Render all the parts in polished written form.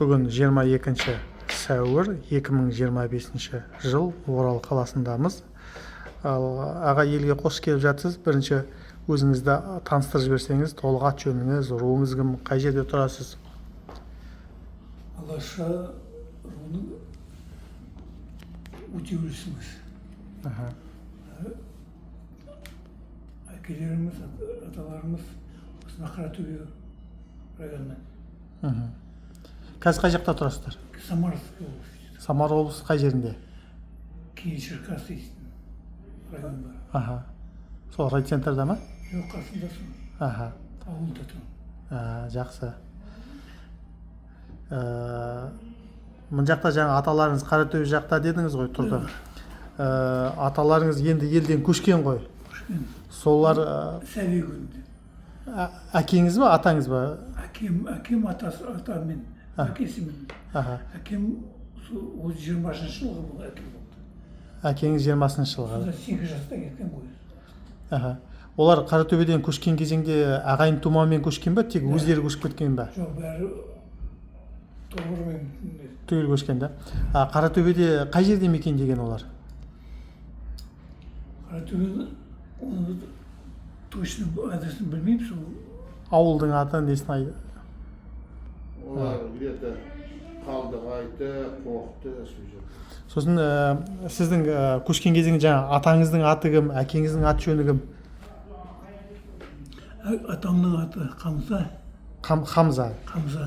Бүгін 22 сәуір 2025 жыл, Орал қаласындамыз. Ал, аға, елге қош келіп жатсыз. Бірінші өзіңізді таныстырып жіберсеңіз, толық ат жөніңіз, руыңыз кім, қай жерде тұрасыз? Алаша руының өтеулісіміз. Әкелеріміз, аталарымыз осында, Қаратөбе районынан. Қазір қай жақта тұрасыздар? Самарская область. Самара облысы қай жерінде? Кейін Черкассы дейтін район бар. Аха, сол райцентрда ма? Жоқ, қасында, сол ауылда тұрамын. А, жақсы. Мына жақта жаңа аталарыңыз Қаратөбе жақта дедіңіз ғой, тұрды. Аталарыңыз енді елден көшкен ғой. Көшкен. Солар сәби күнінде. Әкеңіз ба, атаңыз ба? Әкем атасы, атаммен, әкесімен. Әкем сол отыз 20-жылғы бұл әкем болды. Әкеңіз 20-жылғы. Сонда 8 жаста кеткен ғой. Аха. Олар Қаратөбеден көшкен кезеңде ағайын тумамен көшкен ба, тек өздері көшіп кеткен ба? Жоқ, бәрі тобырмен. Түгел көшкен да. А Қаратөбеде қай жерде мекендеген олар? Қаратөбені, оны точно адресін білмеймін сол. Ауылдың аты несін ай? Олар где-то Қалдығайты, Қоқты, сол жер. Сосын сіздің көшкен кезеңде жаңа атаңыздың аты кім, әкеңіздің аты жөні кім? Атамның аты Қамза. Хамза. Қамза.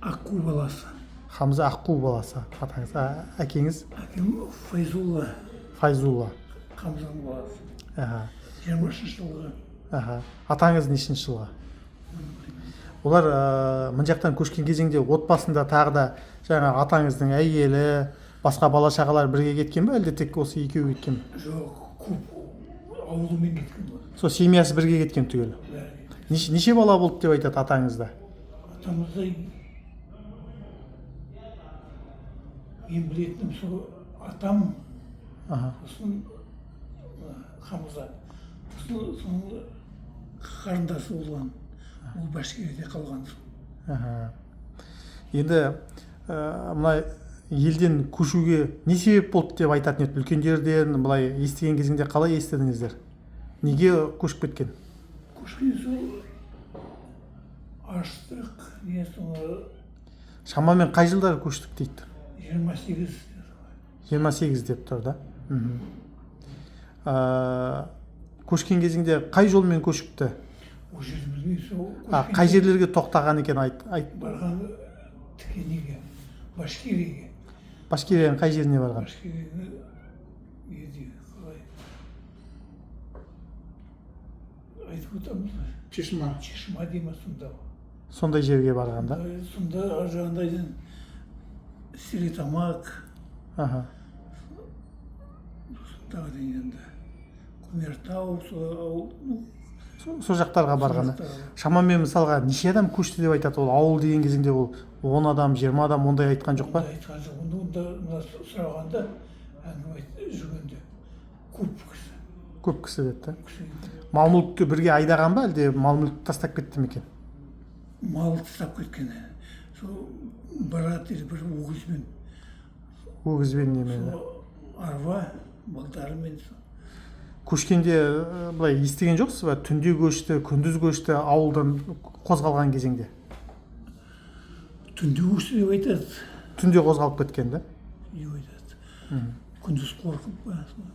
Аққу баласы. Хамза Аққу баласы атаңыз. А, әкеңіз? Әкем Файзулла. Файзулла. Қамзаның баласы. 20-жылғы. Аха, атаңыз нешінші жылғы? Олар мына жақтан көшкен кезеңде отбасында тағы да жаңа атаңыздың әйелі, басқа бала шағалар бірге кеткен бе, әлде тек осы екеуі кеткен бе? Жоқ, көп ауылымен кеткен ғой. Сол семьясы бірге кеткен түгел? Бәрі кеткен. Неше бала болды деп айтады атаңызда? Атамызда, мен білетінім, сол атам, сосын Хамза, сосын соның қарындасы болған, ол Башкирияде қалған сол. Аха. Енді мына елден көшуге не себеп болды деп айтатын еді үлкендерден? Былай естіген кезіңде қалай естідіңіздер, неге көшіп кеткен? Көшкен сол аштық не, соны. Шамамен қай жылдары көштік дейді? 28. 28 деп тұр да. Көшкен кезіңде қай жолмен көшіпті? Ол жерді білмеймін сол. А, қай жерлерге тоқтаған екен, айт, айт. Барған тіке неге, Башкирияге. Башкирияның қай жеріне барған? Башкирияны не дейді, қалай айтып отырмыз? Чишма. Чишма дей ма, сонда. Сондай жерге барған да. Сонда ар жағында Стерлитамак, тағы да енді Кумертау, сол ауыл, ну. Сол жақтарға барған. Жақтарға. Шамамен, мысалға, неше адам көшті деп айтады ол ауыл деген кезеңде? Ол 10 адам, 20 адам, ондай айтқан жоқ па? Онда айтқан жоқ. Онда мына сұрағанда, әңгіме айтып жүргенде, көп кісі. Көп кісі деді да. Кісі. Мал мүлікті бірге айдаған ба, әлде мал мүлікті тастап кетті ме екен? Мал тастап кеткен, сол барады или бір өгізбен. Өгізбен, немен? Сол арба балдарымен сол. Көшкенде былай естіген жоқсыз ба, түнде көшті, күндіз көшті, ауылдан қозғалған кезеңде? Түнде көшті деп айтады. Түнде қозғалып кеткен да. Деп айтады, күндіз қорқып па сол.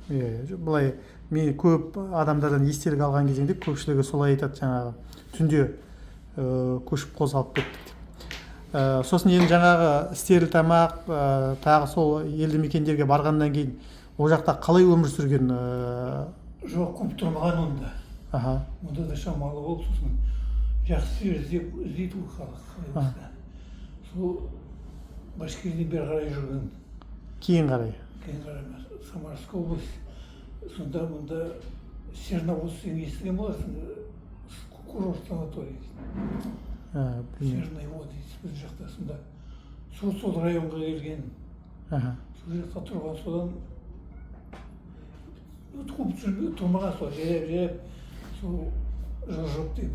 Иә, жоқ, былай мен көп адамдардан естелік алған кезеңде көпшілігі солай айтады, жаңағы түнде көшіп қозғалып кеттік деп. Сосын енді жаңағы Стерлітамақ, тағы сол елді мекендерге барғаннан кейін ол жақта қалай өмір сүрген? Жоқ, көп тұрмаған онда. Онда да шамалы болып, сосын жақсы жер іздеп, іздейді ғой халық қалай болса. Сол Башкириядан бері қарай жүрген. Кейін қарай. Кейін қарай, Самарская область, сонда мұнда Серноводск деген естіген боларсың, курорт, санаторий. Білмеймін. Серные воды дейді біздің жақта. Сонда сол районға келген. Сол жақта тұрған, содан көп тұрмаған, сол жайлап жайлап сол жылжып деп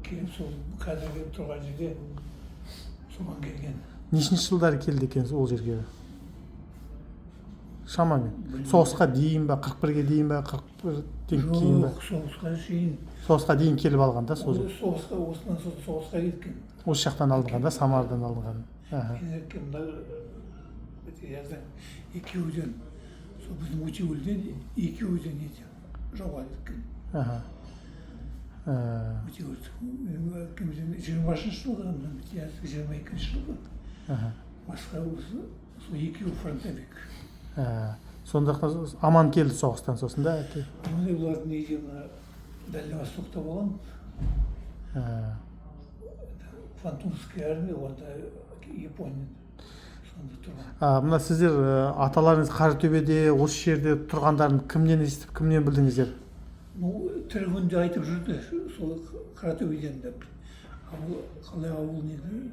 келіп, сол қазіргі тұрған жерде. Соған келген. Нешінші жылдары келді екен ол жерге? Шамамен. Соғысқа дейін ба, 41-ге дейін ба, 41-ден кейін ба? Жоқ, соғысқа шейін. Соғысқа дейін келіп алған да сол жер. Соғысқа, осынан соң соғысқа кеткен. Осы жақтан алынған да, Самарадан алынған. Аха. Менің әкем мына жаздан екеуден, сол біздің Өтеуілден екеуден ете жауға кеткен. Аха. Өтеуіл. Менің әкем 20-жылғы, мына 22-жылғы. Аха. Басқа осы сол екеуі фронтовик. Сондықтан аман келді соғыстан сосын да әке. Міне, бұлардың неде, мына Дальний Востокта болған. Квантунская армия, онда Япония сонда тұрған. А, мына сіздер аталарыңыз Қаратөбеде, осы жерде тұрғандарын кімнен естіп, кімнен білдіңіздер? Ну, тірі күнде айтып жүрді, сол Қаратөбеден деп. Ауыл қалай, ауыл не еді?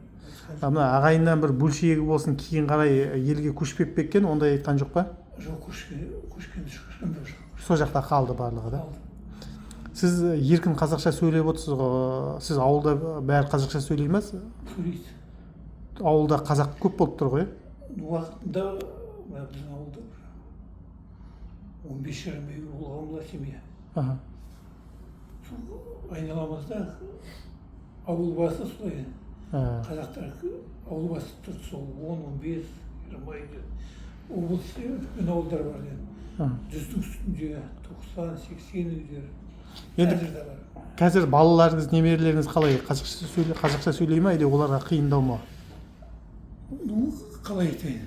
А, мына ағайыннан бір бөлшегі болсын, кейін қарай елге көшпеп пе екен, ондай айтқан жоқ па? Жоқ, көшкен ешкім жоқ. Сол жақта қалды барлығы да? Қалды. Сіз еркін қазақша сөйлеп отырсыз ғой. Сіз ауылда бәрі қазақша сөйлей ме? Сөйлейді. Ауылда қазақ көп болып тұр ғой, иә? Уақытында мына біздің ауылда бір 15,5 үй болған была семья. Сол айналамызда ауыл басы солай. Қазақтар ауыл басы тұрды, сол 10, 15, 20 үйде. Облыста үлкен ауылдар бар еді. 100-дің үстінде, 90, 80 үйлер. Енді Қазір де бар. қазір балаларыңыз, немерелеріңіз қалай, қазақша сөйлей ма или оларға қиындау ма? Ну, қалай айтайын,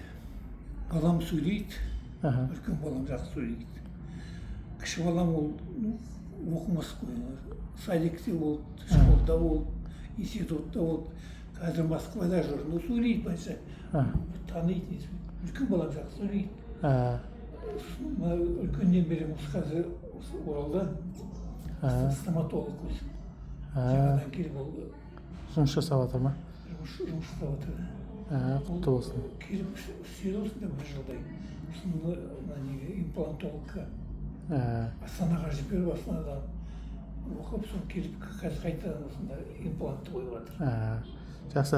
балам сөйлейді. Үлкен балам жақсы сөйлейді. Кіші балам ол, ну, оқымас қой. Садикте болды, школда болды, институтта болды, қазір Москвада жүр. Ну, сөйлейді былайша, таниды несі. Үлкен балам жақсы сөйлейді. Мына үлкен немерем осы қазір осы Оралда стоматолог өзі. Жаңадан келіп ол. Жұмыс жасап жатыр ма? Жұмыс жасап жатыр. Құтты болсын. Келіп істеді осында бір жылдай. Сосын мына неге, имплантологқа, Астанаға жіберіп, Астанадан оқып, соны келіп, қазір қайтадан осында имплантты қойып жатыр. Жақсы.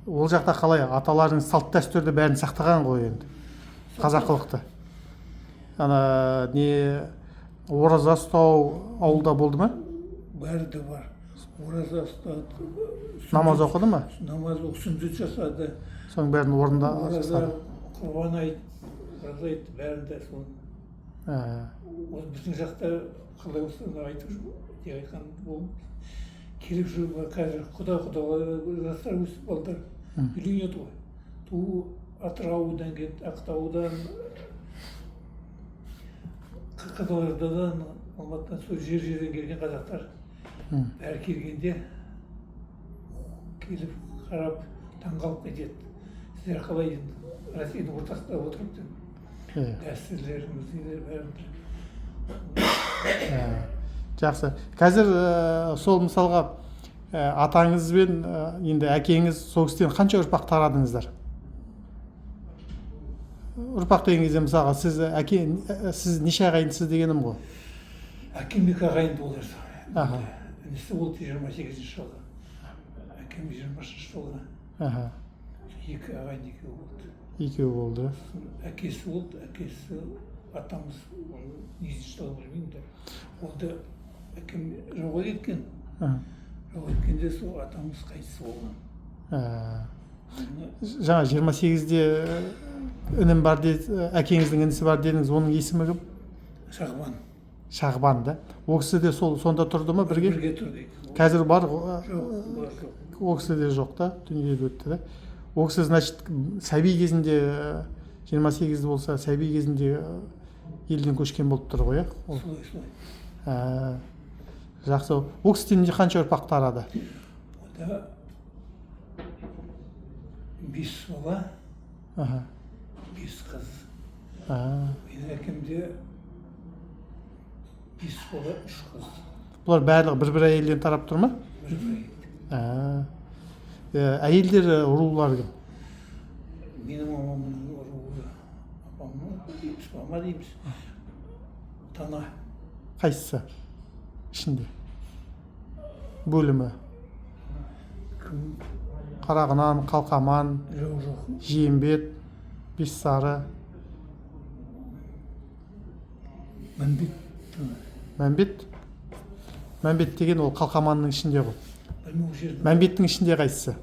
Ол жақта қалай, аталарыңыз салт дәстүрді бәрін сақтаған ғой енді, қазақылықты, ана не, ораза ұстау ауылда болды ма? Бәрі де бар, ораза ұстады. Намаз оқыды ма? Намаз оқы, сүндет жасады. Соның бәрін орында Ораза, жасады. Құрбан айт, ораза айт, бәрін де соны. Ол біздің жақта қалай болса да айтып деп айтқан бол, келіп жүр. Қазір құда құдалар, жастар өсіп, балдар үйленеді ғой, ту Атыраудан келді, Ақтаудан, Қызылордадан, Алматыдан, сол жер жерден келген қазақтар. Бәрі келгенде келіп қарап, таңғалып кетеді: сіздер қалай енді Россияның ортасында отырып деп, дәстүрлеріңіз, нелер, бәрін. Жақсы. Қазір сол мысалға атаңыз бен енді әкеңіз, сол кісіден қанша ұрпақ тарадыңыздар? Ұрпақ деген кезде, мысалға, сіз әке, сіз неше ағайындысыз дегенім ғой. Әкем екі ағайынды болды. Інісі болды 28-жылғы, әкем 20-жылғы. Екі ағайынды, екеуі болды. Екеуі болды. Сосын әкесі болды, әкесі атамыз, оны нешінші жылғы білмеймін де. Ол да әкем жауға кеткен. Жауға кеткенде сол атамыз қайтыс болған. Оны Жаңа 28-де інім бар деді, әкеңіздің інісі бар дедіңіз, оның есімі кім? Шағбан. Шағбан да. Ол кісі де сол сонда тұрды ма бірге? Бірге тұрды екеуі. Қазір бар? Жоқ, бар жоқ. Ол кісі де жоқ та, дүниеден өтті да. Ол кісі, значит, сәби кезінде, 28 болса, сәби кезінде елден көшкен болып тұр ғой, иә? Солай, солай. Жақсы. Ол кісіден қанша ұрпақ тарады? Онда бес бала, бес қыз. Менің әкемде бес бала, үш қыз. Бұлар барлығы бір бір әйелден тарап тұр ма? бір бір әйел. Әйелдер рулары кім? Менің мамамның руы, апамның дейміз, мама дейміз, Тана. Қайсысы ішінде бөлімі? Кім? Қарағынан, Қалқаман, Жоқ, жоқ. Жиембет, Бессары. Мәмбет. Мәмбет. Мәмбет деген ол Қалқаманның ішінде ғой. Білмей, ол жерді. Мәмбеттің ішінде қайсысы?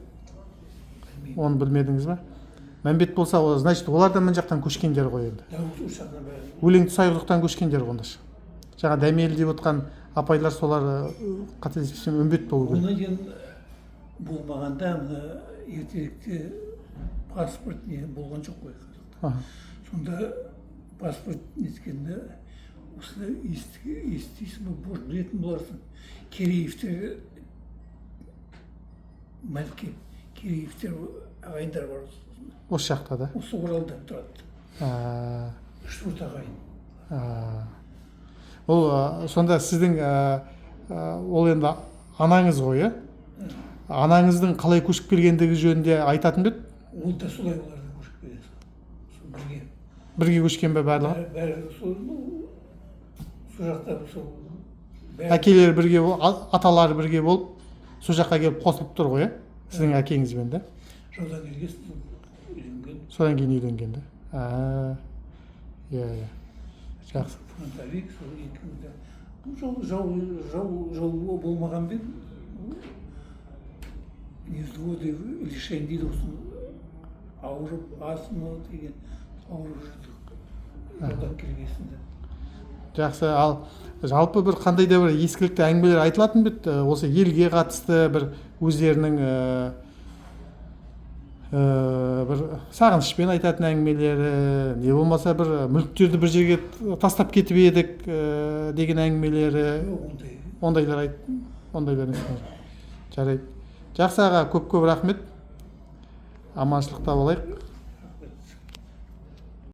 Білмеймін. Оны білмедіңіз ба? Мәмбет болса, ол, значит, олар да мына жақтан көшкендер ғой енді. Да, осы жағынан бәрі. Өлеңті Сайқұдықтан көшкендер ғой онда. Жаңа Дәмелі деп отқан апайлар солар, қателеспесем, Үмбет болу керек. Оны енді болмағанда, мына ертеректе паспорт не болған жоқ қой қазақта. Сонда паспорт неткенде, осыны естисің бе, может, білетін боларсың, Кереевтер, Мәлке Кереевтер ағайындар бар осы. Осы жақта да. Осы Оралда тұрады. Үш төрт ағайын. Ол сонда сіздің ол енді анаңыз ғой, иә? Анаңыздың қалай көшіп келгендігі жөнінде айтатын ба еді? Ол да солай, олар да көшіп келген сол бірге. Бірге көшкен бе барлығы? Бәрі сол, ну, сол жақта сол бәрі. Әкелері бірге, аталары бірге болып, сол жаққа келіп қосылып тұр ғой, иә, сіздің әкеңізбен да? Жаудан келген соң үйленген. Содан кейін үйленген да. Иә, иә, жақсы. Фронтовик сол екеуі де. Ну, жау болмағанмен, невзгоды, лишень дейді ғой, соны ауырып, астма деген ауырып жүрдік жаудан келгесінде. Жақсы. Ал жалпы бір қандай да бір ескілікті әңгімелер айтылатын ба еді? Осы елге қатысты бір өздерінің бір сағынышпен айтатын әңгімелері, не болмаса бір мүліктерді бір жерге тастап кетіп едік деген әңгімелері? Жоқ, ондай. Ондайлар айт, ондайлар емес. Жарайды, жақсы, аға, көп көп рахмет, аманшылықта болайық.